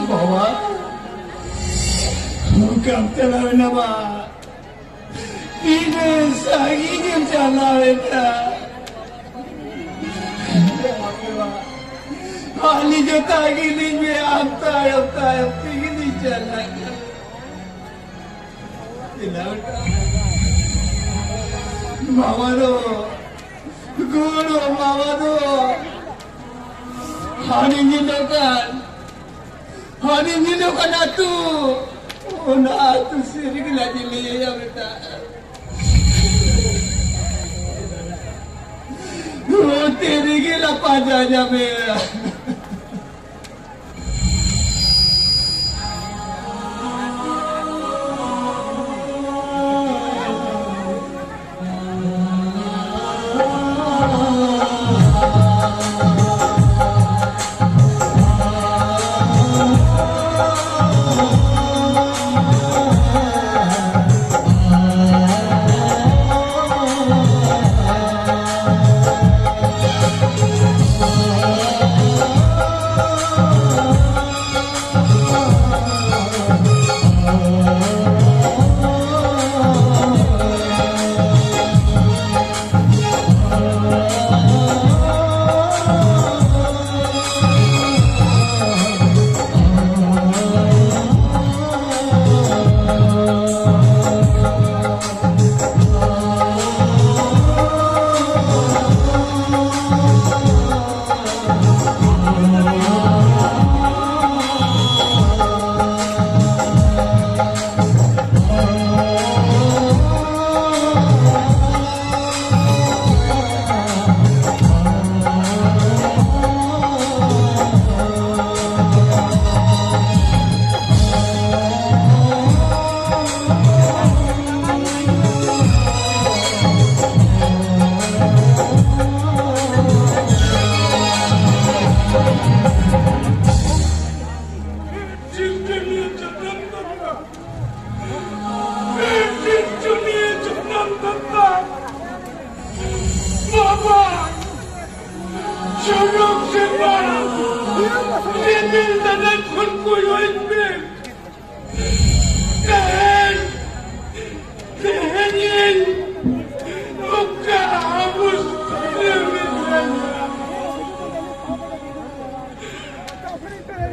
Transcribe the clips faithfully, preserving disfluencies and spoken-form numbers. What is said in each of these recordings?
ᱵᱟᱵᱟ, ᱚᱠᱟᱢ ᱪᱟᱞᱟᱣ ᱮᱱᱟ ᱵᱟ? ᱛᱤᱱᱟᱹᱜ ᱥᱟᱺᱜᱤᱧᱮᱢ ᱪᱟᱞᱟᱣ ᱮᱱᱟ? ᱟᱹᱞᱤᱧ ᱡᱚᱛᱚ ᱜᱮᱞᱤᱧ ᱢᱮ, ᱟᱢ ᱛᱟᱭᱚᱢ ᱛᱟᱭᱚᱢ ᱛᱮᱜᱮᱞᱤᱧ ᱪᱟᱞᱟᱜ ᱠᱟᱱᱟ᱾ ᱢᱟᱢᱟ ᱫᱚ, ᱜᱚᱲᱚ ᱢᱟᱢᱟ ᱫᱚ, ᱦᱟᱹᱱᱤ ᱧᱤᱫᱟᱹ ᱠᱟᱱ, ᱦᱟᱹᱱᱤ ᱧᱤᱫᱟᱹ ᱠᱟᱱ ᱟᱹᱛᱩ, ᱚᱱᱟ ᱟᱹᱛᱩ ᱥᱮᱫ ᱨᱮᱜᱮ ᱞᱟᱡᱮ ᱞᱟᱹᱭᱟ ᱵᱮᱴᱟ᱾ ᱚᱱᱛᱮ ᱨᱮᱜᱮ ᱞᱟ ᱯᱟᱸᱡᱟ ᱧᱟᱢᱮᱭᱟ᱾ ᱵᱟᱵᱟ, ᱥᱩᱱᱩᱢ ᱥᱮᱨᱢᱟ, ᱨᱤᱢᱤᱞ ᱫᱟᱱᱟ ᱠᱷᱚᱱ ᱠᱚᱭᱚᱜ ᱢᱮ᱾ ᱛᱮᱦᱮᱧ, ᱛᱮᱦᱮᱧ ᱤᱧ ᱚᱠᱟ ᱚᱵᱚᱥᱛᱷᱟ ᱨᱮ ᱢᱤᱱᱟᱹᱧᱟ?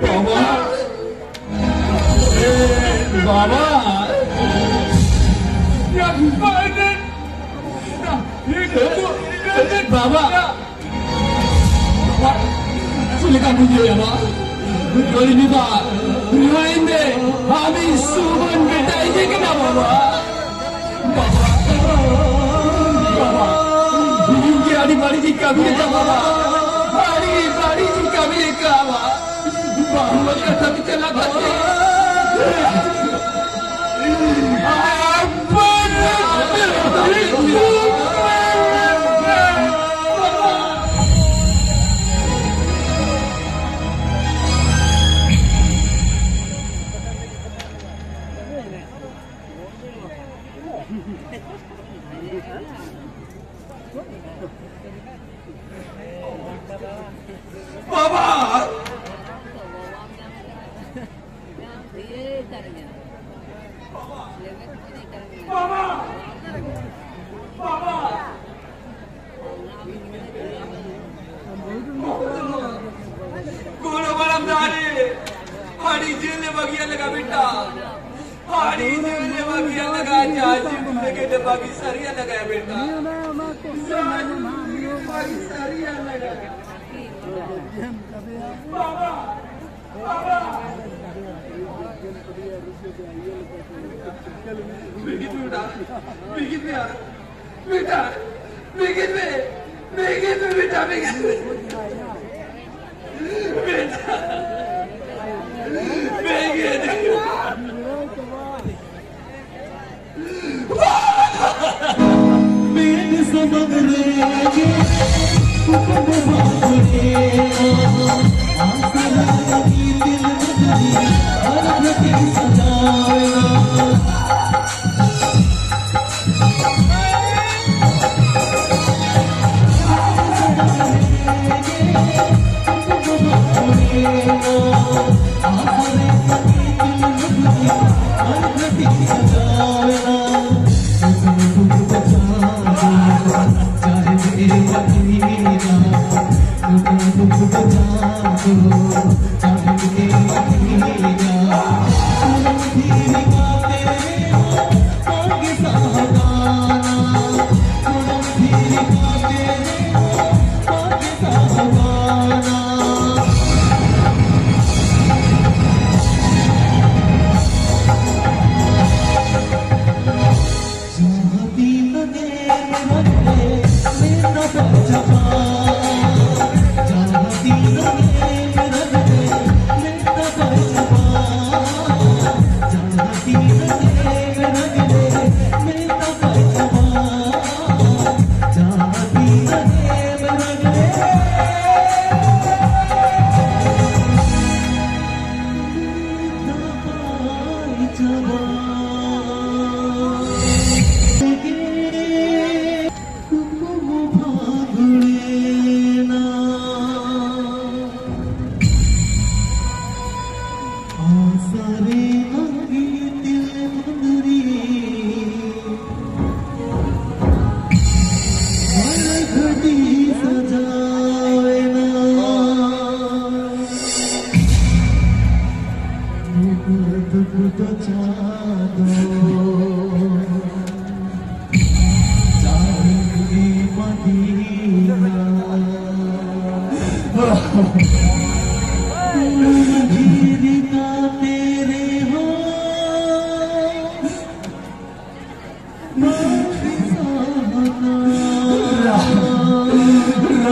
ᱵᱟᱵᱟ, ᱮ, ᱵᱟᱵᱟ, ᱭᱟ, ᱵᱟᱵᱟ, ᱵᱟᱵᱟ, ᱪᱮᱫ ᱞᱮᱠᱟ ᱵᱩᱡᱷᱟᱹᱣ ᱭᱟ, ᱵᱟᱵᱟ? ᱵᱩᱡᱷᱟᱹᱣ ᱤᱧ ᱵᱟᱵᱟ, ᱵᱩᱡᱷᱟᱹᱣ ᱤᱧ ᱢᱮ, ᱟᱢᱤᱡ ᱥᱩᱢᱚᱱ ᱵᱮᱴᱟ ᱤᱧ ᱜᱮ ᱠᱟᱱᱟ, ᱵᱟᱵᱟ᱾ ᱵᱟᱵᱟ, ᱵᱟᱵᱟ, ᱤᱧ ᱜᱮ ᱟᱹᱰᱤ ᱵᱟᱹᱲᱤᱡ ᱤᱧ ᱠᱟᱹᱢᱤ ᱟᱠᱟᱫ, ᱵᱟᱵᱟ, ᱟᱹᱰᱤ ᱵᱟᱹᱲᱤᱡ ᱤᱧ ᱠᱟᱹᱢᱤ ᱟᱠᱟᱫ, ᱵᱟᱵᱟ᱾ ᱵᱟᱹᱦᱩ ᱠᱟᱛᱷᱟ ᱵᱤᱪᱟᱹᱨ ᱞᱟᱜᱟᱜ ᱛᱮ᱾ ᱵᱟᱵᱟ! ᱵᱟᱵᱟ! ᱵᱟᱵᱟ! ᱜᱚᱲᱚ ᱜᱚᱲᱚᱢ ᱫᱟᱨᱮ, ᱟᱹᱰᱤ ᱡᱤᱞ ᱞᱮ ᱵᱟᱹᱜᱤᱭᱟ ᱞᱮᱠᱟ ᱵᱮᱴᱟ᱾ ᱟᱹᱰᱤ ᱡᱤᱞ ᱞᱮ ᱵᱟᱹᱜᱤᱭᱟ ᱞᱮᱠᱟ, ᱡᱟ ᱡᱤᱞ ᱞᱮ ᱵᱟᱹᱜᱤ ᱥᱟᱹᱨᱤᱭᱟ ᱞᱮᱠᱟ ᱵᱮᱴᱟ᱾ ᱡᱟ ᱡᱤᱞ ᱞᱮ ᱵᱟᱹᱜᱤ ᱥᱟᱹᱨᱤᱭᱟ ᱞᱮᱠᱟ᱾ ᱵᱟᱵᱟ! ᱵᱟᱵᱟ! ᱵᱤᱜᱤᱛ ᱵᱮᱴᱟ, ᱵᱤᱜᱤᱛ ᱵᱮᱴᱟ, ᱵᱮᱴᱟ, ᱵᱤᱜᱤᱛ ᱵᱮ, ᱵᱤᱜᱤᱛ ᱵᱮ ᱵᱮᱴᱟ, ᱵᱤᱜᱤᱛ ᱵᱮ᱾ ᱵᱮᱴᱟ, ᱵᱤᱜᱤᱛ ᱵᱮ᱾ ᱢᱮᱫ ᱥᱟᱢᱟᱝ ᱨᱮᱜᱮ ᱠᱩᱠᱢᱩ ᱵᱟᱝ ᱯᱩᱨᱟᱹᱜᱼᱟ᱾ ᱟᱥᱨᱟ ᱨᱮ ᱫᱤᱞ ᱢᱮᱱᱟᱜᱼᱟ, ᱟᱨ ᱵᱷᱟᱹᱴᱤ ᱥᱟᱡᱟᱣᱮᱱᱟ᱾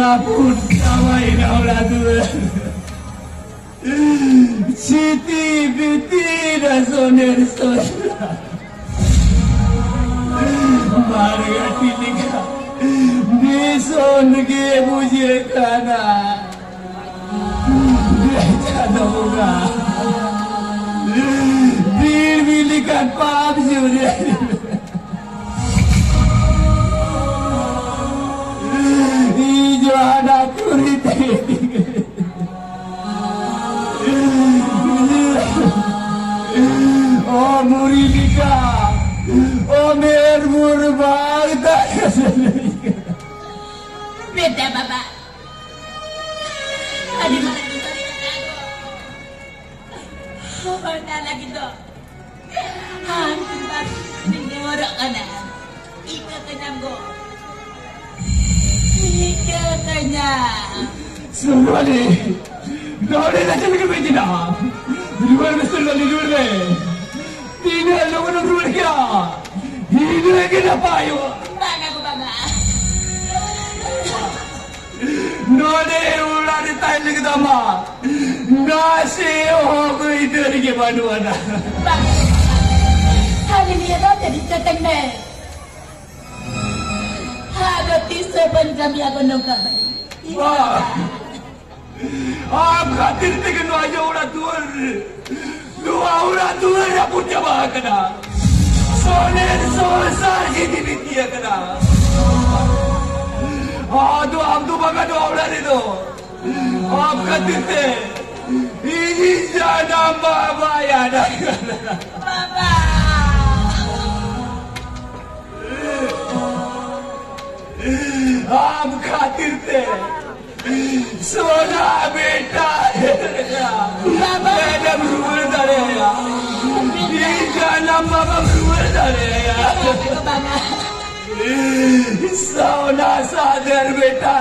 ᱨᱟᱹᱯᱩᱫ ᱪᱟᱵᱟᱭᱮᱱᱟ ᱚᱲᱟᱜ ᱫᱩᱣᱟᱹᱨ᱾ ᱪᱷᱤᱛᱤ ᱵᱤᱛᱤ ᱨᱟᱥᱚᱱᱮᱨ ᱥᱚᱡᱽᱱᱟ᱾ ᱢᱟᱨᱜᱟᱹᱴᱤ ᱞᱮᱠᱟ ᱱᱤᱥᱚᱱ ᱜᱮ ᱵᱩᱡᱷᱟᱹᱜ ᱠᱟᱱᱟ᱾ ᱪᱟᱸᱫᱚ ᱵᱚᱸᱜᱟ, ᱵᱤᱲ ᱵᱤᱞᱤ ᱠᱟᱱ ᱯᱟᱯ ᱡᱩᱨᱮ᱾ ᱤᱧ ᱡᱚᱦᱟᱱᱟ ᱯᱩᱨᱤ ᱛᱮ᱾ ᱚ ᱢᱩᱨᱤ ᱞᱮᱠᱟ, ᱚ ᱢᱮᱨ ᱢᱩᱨ ᱵᱟᱜ ᱫᱟᱜ᱾ ᱯᱮᱫᱟ ᱵᱟᱵᱟ, ᱟᱹᱰᱤ ᱢᱟᱨᱟᱝ ᱫᱩᱠ ᱨᱮ ᱢᱮᱱᱟᱜ ᱠᱚ᱾ ᱦᱚᱲ ᱛᱟᱞᱟ ᱜᱮᱫᱚ ᱟᱢ ᱠᱤᱱᱵᱟ ᱱᱮᱦᱚᱨᱚᱜ ᱠᱟᱱᱟ᱾ ᱤᱠᱟᱹ ᱠᱟᱹᱧᱟᱢ ᱜᱚ, ᱤᱠᱟᱹ ᱠᱟᱹᱧᱟᱢ᱾ ᱥᱩᱱᱣᱟᱞᱤ, ᱱᱚᱰᱮ ᱫᱚ ᱪᱮᱫ ᱞᱮᱠᱟ ᱯᱮ ᱪᱮᱫᱟ? ᱨᱩᱣᱟᱹᱲ ᱢᱮ ᱥᱩᱱᱣᱟᱞᱤ, ᱨᱩᱣᱟᱹᱲ ᱢᱮ᱾ ᱛᱤᱱᱟᱹᱜ ᱞᱚᱜᱚᱱ ᱮᱢ ᱨᱩᱣᱟᱹᱲ ᱠᱮᱭᱟ, ᱤᱱᱟᱹᱜ ᱜᱮ ᱱᱟᱯᱟᱭᱚᱜᱼᱟ᱾ ᱵᱟᱝᱟ ᱜᱚ, ᱵᱟᱝᱟ᱾ ᱱᱚᱰᱮ ᱚᱲᱟᱜ ᱨᱮ ᱛᱟᱦᱮᱸ ᱞᱟᱹᱜᱤᱫ ᱟᱢᱟᱜ ᱱᱟᱥᱮ ᱦᱚᱸ ᱟᱹᱭᱫᱟᱹᱨ ᱜᱮ ᱵᱟᱹᱱᱩᱜ ᱟᱱᱟ᱾ ᱵᱟᱝᱟ᱾ ᱠᱷᱟᱹᱞᱤ ᱱᱤᱭᱟᱹ ᱫᱷᱟᱣ ᱛᱮ ᱨᱤᱠᱟᱹ ᱠᱟᱹᱧ ᱢᱮ᱾ ᱟᱫᱚ ᱛᱤᱥ ᱦᱚᱸ ᱵᱟᱹᱧ ᱠᱟᱹᱢᱤᱭᱟ ᱜᱚ ᱱᱚᱝᱠᱟ ᱵᱟᱹᱲᱤᱡ᱾ ᱵᱟᱝ᱾ ᱟᱢ ᱠᱷᱟᱹᱛᱤᱨ ᱛᱮᱜᱮ ᱱᱚᱣᱟ ᱤᱧᱟᱹᱜ ᱚᱲᱟᱜ ᱫᱩᱣᱟᱹᱨ, ᱱᱚᱣᱟ ᱚᱲᱟᱜ ᱫᱩᱣᱟᱹᱨ ᱨᱟᱹᱯᱩᱫ ᱪᱟᱵᱟ ᱟᱠᱟᱱᱟ᱾ ᱥᱚᱱᱮᱨ ᱥᱚᱝᱥᱟᱨ ᱡᱤᱫᱤ ᱵᱤᱫᱤ ᱟᱠᱟᱱᱟ᱾ ᱟᱫᱚ ᱟᱢ ᱫᱚ ᱵᱟᱝᱟ ᱱᱚᱣᱟ ᱚᱲᱟᱜ ᱨᱮᱫᱚ᱾ ᱟᱢ ᱠᱷᱟᱹᱛᱤᱨ ᱛᱮ ᱤᱧᱤᱧ ᱡᱟᱱᱟᱢ ᱵᱟᱵᱟᱭ ᱟᱰᱟ ᱠᱟᱱᱟ᱾ ᱵᱟᱵᱟ! ᱟᱢ ᱠᱷᱟᱹᱛᱤᱨ ᱛᱮ ᱥᱳᱱᱟ ᱵᱮᱴᱟ, ᱵᱟᱵᱟ᱾ ᱢᱮᱰᱟᱢ ᱨᱩᱣᱟᱹᱲ ᱫᱟᱲᱮᱭᱟᱭᱟ᱾ ᱤᱧ ᱡᱟᱱᱟᱢ ᱵᱟᱵᱟᱢ ᱨᱩᱣᱟᱹᱲ ᱫᱟᱲᱮᱭᱟᱭᱟ᱾ ᱵᱟᱵᱟ᱾ ᱥᱳᱱᱟ ᱥᱟᱫᱮᱨ ᱵᱮᱴᱟ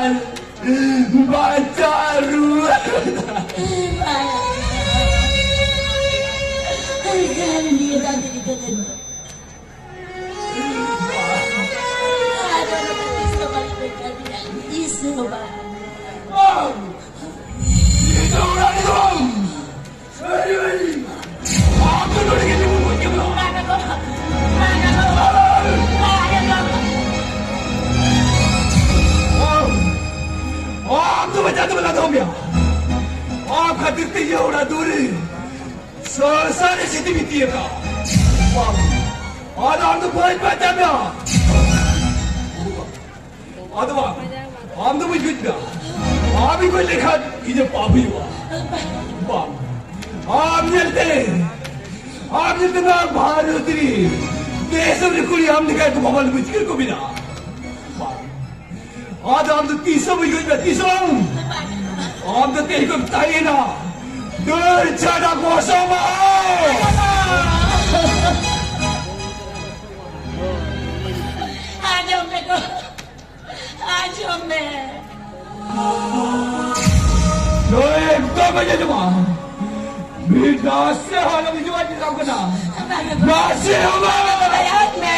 ᱵᱟᱧᱪᱟᱣ ᱨᱩᱣᱟᱹᱲ᱾ ᱵᱟᱵᱟ᱾ ᱤᱥ ᱵᱟᱵᱟ᱾ ᱵᱟᱝ! ᱱᱤᱛᱚᱜ ᱚᱲᱟᱜ ᱨᱮ ᱫᱚ ᱵᱟᱝ! ᱥᱟᱹᱨᱤ ᱵᱟᱹᱲᱤ! ᱟᱢ ᱫᱚ ᱱᱚᱰᱮ ᱜᱮ ᱛᱤᱸᱜᱩ ᱠᱚᱜ ᱠᱮᱢ ᱫᱚ᱾ ᱟᱢ! ᱟᱢ ᱫᱚ ᱵᱟᱧᱪᱟᱣ ᱫᱚ ᱵᱟᱞᱟ ᱫᱚᱦᱚ ᱢᱮᱭᱟ᱾ ᱟᱢ ᱠᱷᱟᱹᱛᱤᱨ ᱛᱮ ᱤᱧᱟᱹᱜ ᱚᱲᱟᱜ ᱫᱩᱣᱟᱹᱨ ᱨᱮ ᱥᱚᱝᱥᱟᱨ ᱨᱮ ᱥᱤᱛᱤ ᱵᱤᱛᱤ ᱟᱠᱟᱫ᱾ ᱵᱟᱝ! ᱟᱫᱚ ᱟᱢ ᱫᱚ ᱵᱟᱹᱧ ᱵᱟᱧᱪᱟᱣ ᱢᱮᱭᱟ᱾ ᱟᱫᱚ ᱵᱟᱝ, ᱟᱢ ᱫᱚ ᱵᱟᱹᱧ ᱜᱚᱡ ᱢᱮᱭᱟ᱾ ᱟᱢ ᱤᱧ ᱜᱚᱡ ᱞᱮᱠᱷᱟᱱ ᱤᱧᱟᱹᱜ ᱯᱟᱯ ᱦᱩᱭᱩᱜᱼᱟ᱾ ᱵᱟᱝ, ᱟᱢ ᱧᱮᱞᱛᱮ, ᱟᱢ ᱧᱮᱞᱛᱮ ᱱᱚᱣᱟ ᱵᱷᱟᱨᱚᱛ ᱨᱮ ᱫᱮᱥ ᱨᱮ ᱠᱩᱲᱤ ᱟᱢ ᱞᱮᱠᱟ ᱠᱚ ᱵᱟᱵᱟ ᱞᱩᱪᱠᱟᱹ ᱠᱚ ᱢᱮᱱᱟᱜᱼᱟ᱾ ᱵᱟᱝ, ᱟᱫᱚ ᱟᱢ ᱫᱚ ᱛᱤᱥ ᱦᱚᱸ ᱵᱟᱹᱧ ᱜᱚᱡ ᱢᱮᱭᱟ, ᱛᱤᱥ ᱦᱚᱸ ᱵᱟᱝ᱾ ᱟᱢ ᱫᱚ ᱛᱮᱦᱮᱧ ᱠᱷᱚᱱ ᱛᱟᱦᱮᱸᱭᱮᱱᱟ ᱫᱟᱹᱲ ᱪᱷᱟᱰᱟ ᱜᱚᱥᱚ ᱢᱟ᱾ ᱟᱸᱡᱚᱢ ᱢᱮ ᱜᱚ, ᱟᱸᱡᱚᱢ ᱢᱮ᱾ ᱱᱚᱣᱟ ᱮᱠᱫᱚᱢ ᱵᱟᱹᱧ ᱟᱸᱡᱚᱢᱟ᱾ ᱢᱤᱫ ᱱᱟᱥᱮ ᱦᱚᱸ ᱟᱞᱚᱢ ᱦᱤᱡᱩᱜᱼᱟ, ᱪᱮᱫ ᱮᱢ ᱠᱟᱱᱟ? ᱱᱟᱥᱮ ᱦᱚᱸ ᱵᱟᱝ᱾ ᱫᱟᱭᱟ ᱢᱮ᱾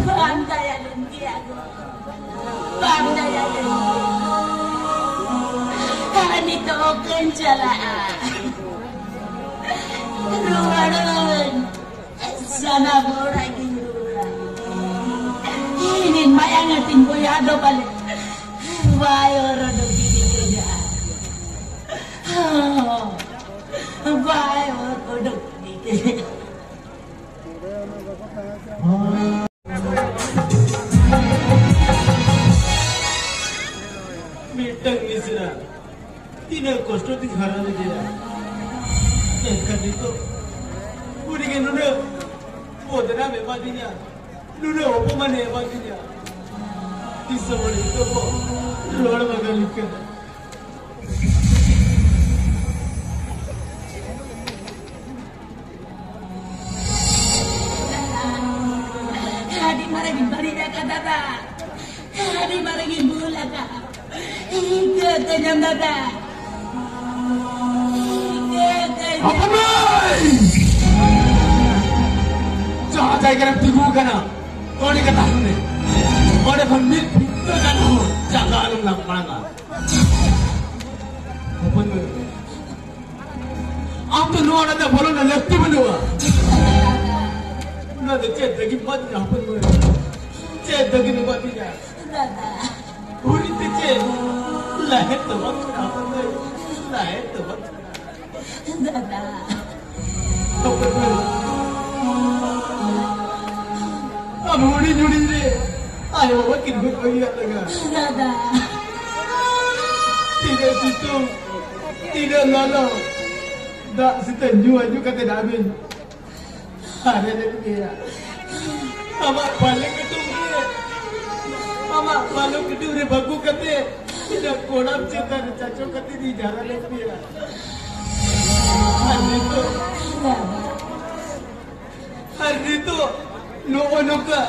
ᱵᱟᱢ ᱫᱟᱭᱟ ᱞᱮᱱ ᱜᱮᱭᱟ ᱜᱚ, ᱵᱟᱢ ᱫᱟᱭᱟ ᱞᱮᱱ ᱜᱮᱭᱟ᱾ ᱟᱨ ᱱᱤᱛᱚᱜ ᱚᱠᱟᱧ ᱪᱟᱞᱟᱜᱼᱟ? ᱨᱩᱣᱟᱹᱲᱟᱹᱧ᱾ ᱥᱟᱱᱟᱢ ᱦᱚᱲ ᱟᱹᱰᱤ ᱨᱩᱣᱟᱹᱲᱟ᱾ ᱤᱧᱤᱡ ᱢᱟᱭᱟᱝ ᱦᱟᱹᱴᱤᱧ ᱵᱚᱭᱦᱟ ᱫᱚ ᱯᱟᱞᱮ ᱵᱟᱭ ᱦᱚᱨᱚ ᱰᱩᱜᱤ ᱞᱮᱠᱟ᱾ ᱦᱚᱸ᱾ ᱢᱤᱫᱴᱟᱝ ᱢᱤᱥᱨᱟ ᱛᱤᱱᱟᱹᱜ ᱠᱚᱥᱴᱚ ᱛᱤᱧ ᱦᱟᱨᱟ ᱞᱮᱫᱮᱭᱟ, ᱢᱮᱱᱠᱷᱟᱱ ᱱᱤᱛᱚᱜ ᱩᱱᱤᱜᱮ ᱱᱩᱱᱟᱹᱜ ᱵᱚᱫᱱᱟᱢ ᱮᱢᱟᱫᱤᱧᱟ, ᱱᱩᱱᱟᱹᱜ ᱚᱯᱚᱢᱟᱱᱮ ᱮᱢᱟᱫᱤᱧᱟ᱾ ᱫᱤᱥᱚᱢ ᱦᱚᱲ ᱱᱤᱛᱚᱜ ᱠᱚ ᱨᱚᱲ ᱵᱟᱜᱟᱞᱤᱧ ᱠᱟᱱᱟ᱾ ᱟᱹᱰᱤ ᱢᱟᱨᱟᱝ ᱤᱧ ᱵᱟᱹᱲᱤᱡ ᱟᱠᱟᱫᱟ ᱫᱟᱫᱟ, ᱟᱹᱰᱤ ᱢᱟᱨᱟᱝ ᱤᱧ ᱵᱷᱩᱞ ᱟᱠᱟᱫᱟ᱾ ᱤᱠᱟᱹ ᱠᱟᱹᱧᱟᱢ ᱫᱟᱫᱟ, ᱤᱠᱟᱹ ᱠᱟᱹᱧᱟᱢ᱾ ᱦᱚᱯᱚᱱ ᱢᱟᱹᱭ! ᱡᱟᱦᱟᱸ ᱡᱟᱭᱜᱟ ᱨᱮᱢ ᱛᱤᱸᱜᱩ ᱟᱠᱟᱱᱟ, ᱚᱸᱰᱮ ᱜᱮ ᱛᱟᱦᱮᱱ ᱢᱮ᱾ ᱚᱸᱰᱮ ᱠᱷᱚᱱ ᱢᱤᱫ ᱵᱷᱤᱛᱟᱹ ᱜᱟᱱ ᱦᱚᱸ ᱡᱟᱸᱜᱟ ᱟᱞᱚᱢ ᱞᱟᱯᱟᱲᱟᱝᱟ᱾ ᱦᱚᱯᱚᱱ ᱢᱟᱹᱭ, ᱟᱢ ᱫᱚ ᱱᱚᱣᱟ ᱚᱲᱟᱜ ᱨᱮ ᱵᱚᱞᱚ ᱨᱮᱱᱟᱜ ᱞᱟᱹᱠᱛᱤ ᱵᱟᱹᱱᱩᱜᱼᱟ᱾ ᱱᱚᱣᱟ ᱫᱚ ᱪᱮᱫ ᱞᱟᱹᱜᱤᱫ ᱮᱢᱟᱫᱤᱧᱟ ᱦᱚᱯᱚᱱ ᱢᱟᱹᱭ? ᱪᱮᱫ ᱞᱟᱹᱜᱤᱫ ᱮᱢᱟᱫᱤᱧᱟ? ᱫᱟᱫᱟ᱾ ᱦᱩᱲᱤ ᱛᱮ ᱪᱮᱫ? ᱞᱟᱦᱮᱫ ᱫᱚ ᱵᱟᱝ ᱠᱟᱱᱟ ᱦᱚᱯᱚᱱ ᱢᱟᱹᱭ᱾ ᱞᱟᱦᱮᱫ ᱫᱚ ᱵᱟᱝ ᱠᱟᱱᱟ᱾ ᱫᱟᱫᱟ᱾ ᱦᱚᱯᱚᱱ ᱢᱟᱹᱭ, ᱟᱢ ᱦᱩᱰᱤᱧ ᱦᱩᱰᱤᱧ ᱨᱮ ᱟᱭᱳ ᱵᱟᱵᱟ ᱠᱤᱱ ᱜᱚᱡ ᱵᱟᱹᱜᱤᱭᱟᱫ ᱞᱟᱝᱟ᱾ ᱫᱟᱫᱟ᱾ ᱛᱤᱱᱟᱹᱜ ᱥᱤᱛᱩᱝ, ᱛᱤᱱᱟᱹᱜ ᱞᱚᱞᱚ, ᱫᱟᱜ ᱥᱤᱛᱟᱹ ᱧᱩ ᱧᱩ ᱠᱟᱛᱮ ᱟᱢᱤᱧ ᱦᱟᱨᱟ ᱞᱮᱫ ᱢᱮᱭᱟ᱾ ᱟᱢᱟᱜ ᱵᱟᱞᱮ ᱠᱟᱹᱴᱩᱵ ᱨᱮ, ᱟᱢᱟᱜ ᱵᱟᱞᱮ ᱠᱟᱹᱴᱩᱵ ᱨᱮ ᱵᱟᱹᱜᱩ ᱠᱟᱛᱮ ᱤᱧᱟᱹᱜ ᱠᱚᱲᱟᱢ ᱪᱮᱛᱟᱱ ᱨᱮ ᱪᱟᱪᱚ ᱠᱟᱛᱮ ᱤᱧ ᱦᱟᱨᱟ ᱞᱮᱫ ᱢᱮᱭᱟ᱾ ᱟᱨ ᱱᱤᱛᱚᱜ, ᱟᱨ ᱱᱤᱛᱚᱜ ᱱᱚᱜᱼᱚ ᱱᱚᱝᱠᱟ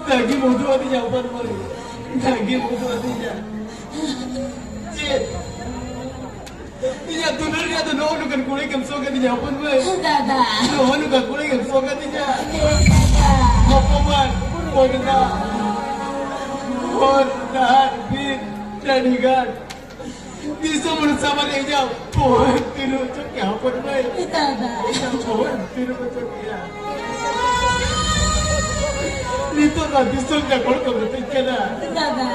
ᱫᱟᱜᱤᱢ ᱩᱫᱩᱜ ᱟᱹᱫᱤᱧᱟ ᱦᱚᱯᱚᱱ ᱢᱟᱹᱭ, ᱫᱟᱜᱤᱢ ᱩᱫᱩᱜ ᱟᱹᱫᱤᱧᱟ᱾ ᱪᱮᱫ? ᱤᱧᱟᱹᱜ ᱫᱩᱞᱟᱹᱲ ᱨᱮᱭᱟᱜ ᱫᱚ ᱱᱚᱜᱼᱚ ᱱᱚᱝᱠᱟᱱ ᱠᱩᱲᱤ ᱜᱮᱢ ᱥᱚᱜ ᱟᱹᱫᱤᱧᱟ ᱦᱚᱯᱚᱱ ᱢᱟᱹᱭ᱾ ᱫᱟᱫᱟ᱾ ᱱᱚᱜᱼᱚ ᱱᱚᱝᱠᱟ ᱠᱩᱲᱤ ᱜᱮᱢ ᱥᱚᱜ ᱟᱹᱫᱤᱧᱟ᱾ ᱫᱟᱫᱟ᱾ ᱚᱯᱚᱢᱟᱱ, ᱯᱚᱨᱫᱟ, ᱦᱚᱨ ᱰᱟᱦᱟᱨ ᱵᱤᱨ ᱴᱟᱺᱰᱤ ᱜᱟᱲ ᱫᱤᱥᱚᱢ ᱦᱚᱲ ᱥᱟᱢᱟᱝ ᱨᱮ ᱤᱧᱟᱹᱜ ᱵᱚᱦᱚᱜ ᱛᱤᱨᱩᱵ ᱦᱚᱪᱚ ᱠᱮᱭᱟ ᱦᱚᱯᱚᱱ ᱢᱟᱹᱭ᱾ ᱫᱟᱫᱟ᱾ ᱤᱧᱟᱹᱜ ᱵᱚᱦᱚᱜ ᱛᱤᱨᱩᱵ ᱦᱚᱪᱚ ᱠᱮᱭᱟ᱾ ᱱᱤᱛᱚᱜ ᱫᱚ ᱫᱤᱥᱚᱢ ᱡᱟᱠ ᱦᱚᱲ ᱠᱚ ᱢᱤᱛᱟᱹᱧ ᱠᱟᱱᱟ᱾ ᱫᱟᱫᱟ᱾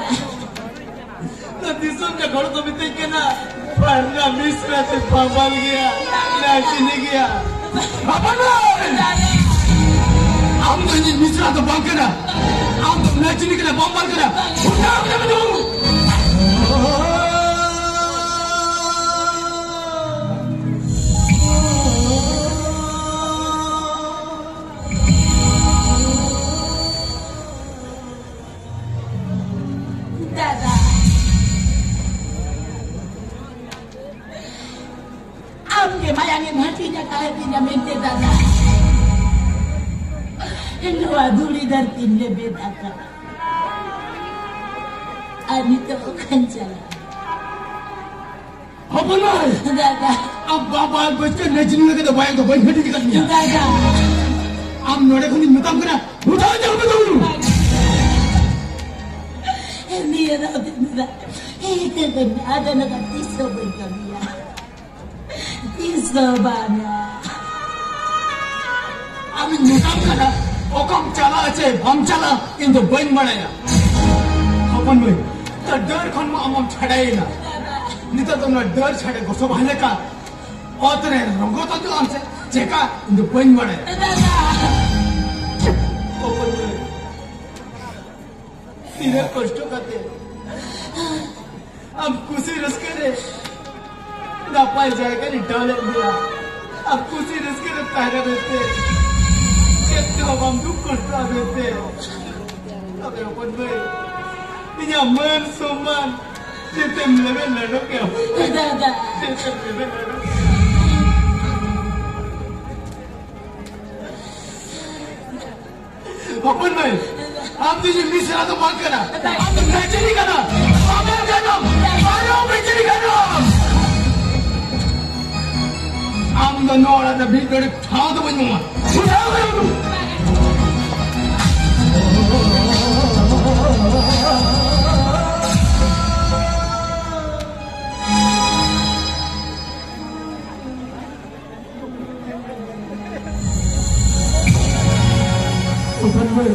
ᱱᱚᱣᱟ ᱫᱤᱥᱚᱢ ᱡᱟᱠ ᱦᱚᱲ ᱠᱚ ᱢᱤᱛᱟᱹᱧ ᱠᱟᱱᱟ, ᱯᱟᱨᱱᱟ ᱢᱤᱥᱨᱟ ᱛᱮ ᱵᱟᱵᱟᱞ ᱜᱮᱭᱟ, ᱱᱟᱪᱤᱱᱤ ᱜᱮᱭᱟ᱾ ᱵᱟᱵᱟᱞ! ᱟᱢ ᱫᱚ ᱤᱧᱤᱡ ᱢᱤᱥᱨᱟ ᱫᱚ ᱵᱟᱝ ᱠᱟᱱᱟ, ᱟᱢ ᱫᱚ ᱱᱟᱪᱤᱱᱤ ᱠᱟᱱᱟ, ᱵᱟᱵᱟᱞ ᱠᱟᱱᱟ᱾ ᱯᱷᱩᱴᱟᱣ ᱠᱟᱱᱟ ᱫᱩ᱾ ᱫᱟᱫᱟ, ᱟᱢ ᱜᱮ ᱢᱟᱭᱟᱝ ᱮᱢ ᱦᱟᱹᱴᱤᱧ ᱟᱠᱟᱫᱤᱧᱟ ᱢᱮᱱᱛᱮ ᱫᱟᱫᱟ, ᱱᱚᱣᱟ ᱫᱷᱩᱲᱤ ᱫᱷᱟᱹᱨᱛᱤᱧ ᱞᱮᱵᱮᱫ ᱟᱠᱟᱫ᱾ ᱟᱨ ᱱᱤᱛᱚᱜ ᱚᱠᱟᱧ ᱪᱟᱞᱟᱜᱼᱟ? ᱦᱚᱯᱚᱱ ᱢᱟᱹᱭ! ᱫᱟᱫᱟ᱾ ᱟᱢ ᱵᱟᱵᱟ ᱵᱟᱹᱪᱠᱟᱹ ᱱᱟᱪᱤᱱᱤ ᱞᱮᱠᱟ ᱫᱚ ᱵᱟᱭ ᱫᱚ ᱵᱟᱹᱧ ᱦᱟᱹᱴᱤᱧ ᱟᱠᱟᱫ ᱢᱮᱭᱟ᱾ ᱫᱟᱫᱟ᱾ ᱟᱢ ᱱᱚᱰᱮ ᱠᱷᱚᱱᱤᱧ ᱢᱮᱛᱟᱢ ᱠᱟᱱᱟ, ᱩᱴᱷᱟᱹᱣ ᱪᱟᱞ ᱢᱮ ᱛᱟᱵᱚᱱ᱾ ᱱᱤᱭᱟᱹ ᱫᱷᱟᱣ ᱫᱚ ᱫᱟᱫᱟ, ᱤᱧ ᱫᱚ ᱟᱫᱚ ᱱᱚᱝᱠᱟ ᱛᱤᱥ ᱦᱚᱸ ᱵᱟᱹᱧ ᱠᱟᱹᱢᱤᱭᱟ᱾ ᱛᱤᱥ ᱦᱚᱸ ᱵᱟᱝᱟ᱾ ᱟᱢᱤᱧ ᱢᱮᱛᱟᱢ ᱠᱟᱱᱟ, ᱚᱠᱟᱢ ᱪᱟᱞᱟᱜᱼᱟ ᱪᱮ ᱵᱟᱢ ᱪᱟᱞᱟᱜᱼᱟ, ᱤᱧ ᱫᱚ ᱵᱟᱹᱧ ᱵᱟᱲᱟᱭᱟ᱾ ᱦᱚᱯᱚᱱ ᱢᱟᱹᱭ, ᱛᱚ ᱰᱟᱹᱨ ᱠᱷᱚᱱ ᱢᱟ ᱟᱢ ᱢᱟᱢ ᱪᱷᱟᱰᱟᱭᱮᱱᱟ᱾ ᱱᱤᱛᱚᱜ ᱫᱚ ᱱᱚᱣᱟ ᱰᱟᱹᱨ ᱪᱷᱟᱰᱟ ᱜᱚᱥᱚ ᱵᱟᱦᱟ ᱞᱮᱠᱟ ᱚᱛ ᱨᱮ ᱨᱚᱸᱜᱚ ᱛᱚᱡᱚᱜ ᱟᱢ ᱥᱮ ᱪᱮᱠᱟ, ᱤᱧ ᱫᱚ ᱵᱟᱹᱧ ᱵᱟᱲᱟᱭᱟ᱾ ᱦᱚᱯᱚᱱ ᱢᱟᱹᱭ, ᱛᱤᱱᱟᱹᱜ ᱠᱚᱥᱴᱚ ᱠᱟᱛᱮ ᱟᱢ ᱠᱩᱥᱤ ᱨᱟᱹᱥᱠᱟᱹ ᱨᱮ ᱱᱟᱯᱟᱭ ᱡᱟᱭᱜᱟ ᱨᱮ ᱰᱟᱞᱮᱫ ᱢᱮᱭᱟ᱾ ᱟᱢ ᱠᱩᱥᱤ ᱨᱟᱹᱥᱠᱟᱹ ᱨᱮ ᱛᱟᱦᱮᱱᱟ ᱢᱮᱱᱛᱮ, ᱪᱮᱫ ᱛᱮᱦᱚᱸ ᱵᱟᱢ ᱫᱩᱠ ᱠᱚᱥᱴᱚᱜᱼᱟ ᱢᱮᱱᱛᱮ᱾ ᱛᱚᱵᱮ ᱦᱚᱯᱚᱱ ᱢᱟᱹᱭ, ᱤᱧᱟᱹᱜ ᱢᱟᱹᱱ ᱥᱚᱢᱢᱟᱱ ᱡᱮᱛᱮᱢ ᱞᱮᱵᱮᱫ ᱞᱟᱰᱚ ᱠᱮᱜᱼᱟ᱾ ᱫᱟᱫᱟ᱾ ᱡᱮᱛᱮᱢ ᱞᱮᱵᱮᱫ ᱞᱟᱰᱚ ᱠᱮᱜᱼᱟ᱾ ᱦᱚᱯᱚᱱ ᱢᱟᱹᱭ, ᱟᱢ ᱫᱚ ᱤᱧ ᱢᱤᱥᱨᱟ ᱫᱚ ᱵᱟᱝ ᱠᱟᱱᱟ᱾ ᱟᱢ ᱫᱚ ᱱᱟᱪᱟᱨᱤ ᱠᱟᱱᱟ᱾ ᱵᱟᱵᱟ ᱠᱟᱱᱟᱢ᱾ ᱟᱨᱦᱚᱸ ᱱᱟᱪᱟᱨᱤ ᱠᱟᱱᱟᱢ᱾ ᱟᱢ ᱫᱚ ᱱᱚᱣᱟ ᱚᱲᱟᱜ ᱨᱮ ᱢᱤᱫ ᱰᱚᱸᱰᱮᱠ ᱴᱷᱟᱶ ᱫᱚ ᱵᱟᱹᱧ ᱮᱢᱟᱢᱟ᱾ ᱵᱩᱡᱷᱟᱹᱣ ᱠᱮᱫᱟᱢ? ᱦᱚᱯᱚᱱ ᱢᱟᱹᱭ,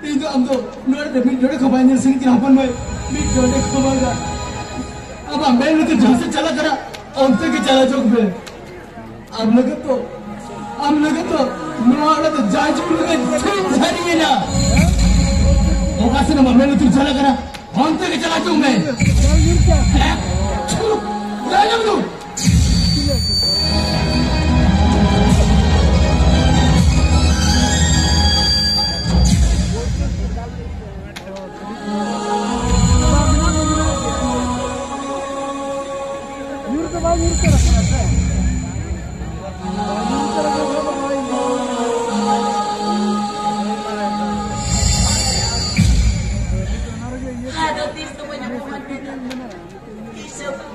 ᱤᱧ ᱫᱚ ᱟᱢ ᱫᱚ ᱱᱚᱰᱮ ᱫᱚ ᱢᱤᱫ ᱰᱚᱸᱰᱮᱠ ᱦᱚᱸ ᱵᱟᱭ ᱧᱮᱞ ᱥᱟᱹᱱᱟᱹᱧ ᱠᱟᱱᱟ, ᱦᱚᱯᱚᱱ ᱢᱟᱹᱭ᱾ ᱢᱤᱫ ᱰᱚᱸᱰᱮ ᱠᱷᱚᱢᱟᱜᱟ᱾ ᱟᱢᱟᱜ ᱢᱮᱱ ᱞᱮᱠᱟ ᱡᱟᱦᱟᱸ ᱥᱮᱫ ᱪᱟᱞᱟᱜ ᱠᱟᱱᱟ, ᱚᱱᱛᱮ ᱜᱮ ᱪᱟᱞᱟᱣ ᱪᱚᱜ ᱢᱮ᱾ ᱟᱢ ᱞᱟᱹᱜᱤᱫ ᱫᱚ, ᱟᱢ ᱞᱟᱹᱜᱤᱫ ᱫᱚ ᱱᱚᱣᱟ ᱚᱲᱟᱜ ᱫᱚ ᱡᱟᱭᱡᱩᱜᱽ ᱞᱮᱠᱟ ᱪᱷᱩᱢ ᱡᱷᱟᱹᱨᱤᱭᱮᱱᱟ᱾ ᱚᱠᱟ ᱥᱮᱫ ᱟᱢᱟᱜ ᱢᱮᱱ ᱞᱮᱠᱟ ᱪᱟᱞᱟᱜ ᱠᱟᱱᱟ, ᱚᱱᱛᱮ ᱜᱮ ᱪᱟᱞᱟᱣ ᱪᱚᱜ ᱢᱮ᱾ ᱦᱮᱸ? ᱪᱷᱩ, ᱞᱟᱭ ᱞᱟᱝ ᱫᱩ᱾ ᱟᱫᱚ ᱛᱤᱥ ᱫᱚ ᱵᱟᱹᱧ ᱟᱯᱚᱢᱟᱱ ᱢᱮᱭᱟ? ᱛᱤᱥ ᱦᱚᱸ ᱵᱟᱝ᱾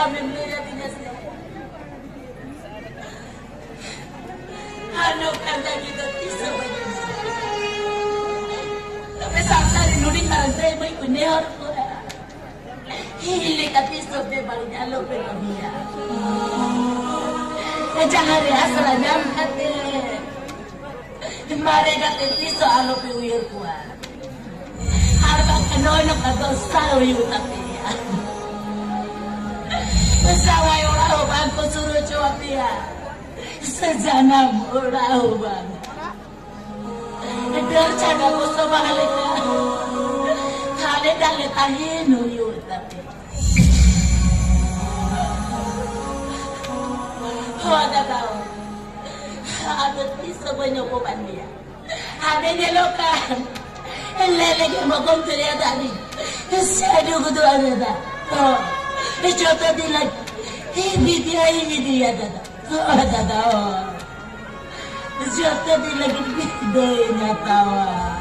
ᱟᱢᱮᱢ ᱞᱟᱹᱭ ᱟᱹᱫᱤᱧᱟ ᱥᱮ? ᱟᱨ ᱱᱚᱝᱠᱟᱱ ᱫᱟᱹᱵᱤ ᱫᱚ ᱛᱤᱥ ᱦᱚᱸ ᱵᱟᱹᱧ ᱮᱢᱟ᱾ ᱛᱚᱵᱮ ᱥᱟᱶᱛᱟ ᱨᱮ ᱱᱩᱰᱤ ᱢᱟᱨᱟᱝ ᱫᱟᱹᱭ ᱢᱟᱹᱭ ᱠᱚ ᱱᱮᱦᱚᱨ ᱠᱚᱣᱟ᱾ ᱤᱧ ᱞᱮᱠᱟ ᱛᱤᱥ ᱦᱚᱸ ᱵᱮᱵᱟᱹᱲᱤᱡ ᱟᱞᱚᱯᱮ ᱠᱟᱹᱢᱤᱭᱟ᱾ ᱡᱟᱦᱟᱸ ᱨᱮ ᱟᱥᱨᱟ ᱧᱟᱢ ᱠᱟᱛᱮ ᱢᱟᱨᱮ ᱜᱟᱛᱮ ᱛᱤᱥ ᱦᱚᱸ ᱟᱞᱚᱯᱮ ᱩᱭᱦᱟᱹᱨ ᱠᱚᱣᱟ᱾ ᱟᱨ ᱵᱟᱝᱠᱷᱟᱱ ᱱᱚᱜᱼᱚᱭ ᱱᱚᱝᱠᱟ ᱫᱚᱥᱟ ᱦᱩᱭᱩᱜ ᱛᱟᱯᱮᱭᱟ᱾ ᱡᱟᱶᱟᱭ ᱚᱲᱟᱜ ᱦᱚᱸ ᱵᱟᱝ ᱠᱚ ᱥᱩᱨ ᱦᱚᱪᱚ ᱟᱯᱮᱭᱟ, ᱥᱮ ᱡᱟᱱᱟᱢ ᱚᱲᱟᱜ ᱦᱚᱸ ᱵᱟᱝ᱾ ᱰᱟᱹᱨ ᱪᱷᱟᱰᱟ ᱠᱚ ᱥᱚᱵᱷᱟ ᱞᱮᱠᱟ ᱦᱟᱞᱮ ᱰᱟᱞᱮ ᱛᱟᱦᱮᱱ ᱦᱩᱭᱩᱜ ᱛᱟᱯᱮᱭᱟ᱾ ᱦᱚ ᱫᱟᱫᱟ, ᱟᱫᱚ ᱛᱤᱥ ᱦᱚᱸ ᱵᱟᱹᱧ ᱚᱯᱚᱢᱟᱱ ᱢᱮᱭᱟ᱾ ᱦᱟᱸᱰᱮ ᱧᱮᱞᱚᱜ ᱠᱟᱱ ᱞᱮ ᱞᱮᱜᱮ ᱢᱚᱜᱚᱢ ᱫᱚᱨᱭᱟ ᱫᱟᱜ ᱨᱮ ᱥᱮ ᱰᱩᱵᱩ ᱫᱚ ᱟᱨ ᱫᱟᱜ᱾ ᱦᱚ, ᱡᱚᱛᱚ ᱫᱤᱱ ᱞᱟᱹᱜᱤᱫ ᱤᱧ ᱵᱤᱫᱟᱹᱭ ᱤᱧ ᱤᱫᱤᱭᱟ ᱫᱟᱫᱟ᱾ ᱦᱚ, ᱫᱟᱫᱟ, ᱦᱚ᱾ ᱡᱚᱛᱚ ᱫᱤᱱ ᱞᱟᱹᱜᱤᱫ ᱵᱤᱫᱟᱹᱭ ᱤᱧ ᱦᱟᱛᱟᱣᱟ᱾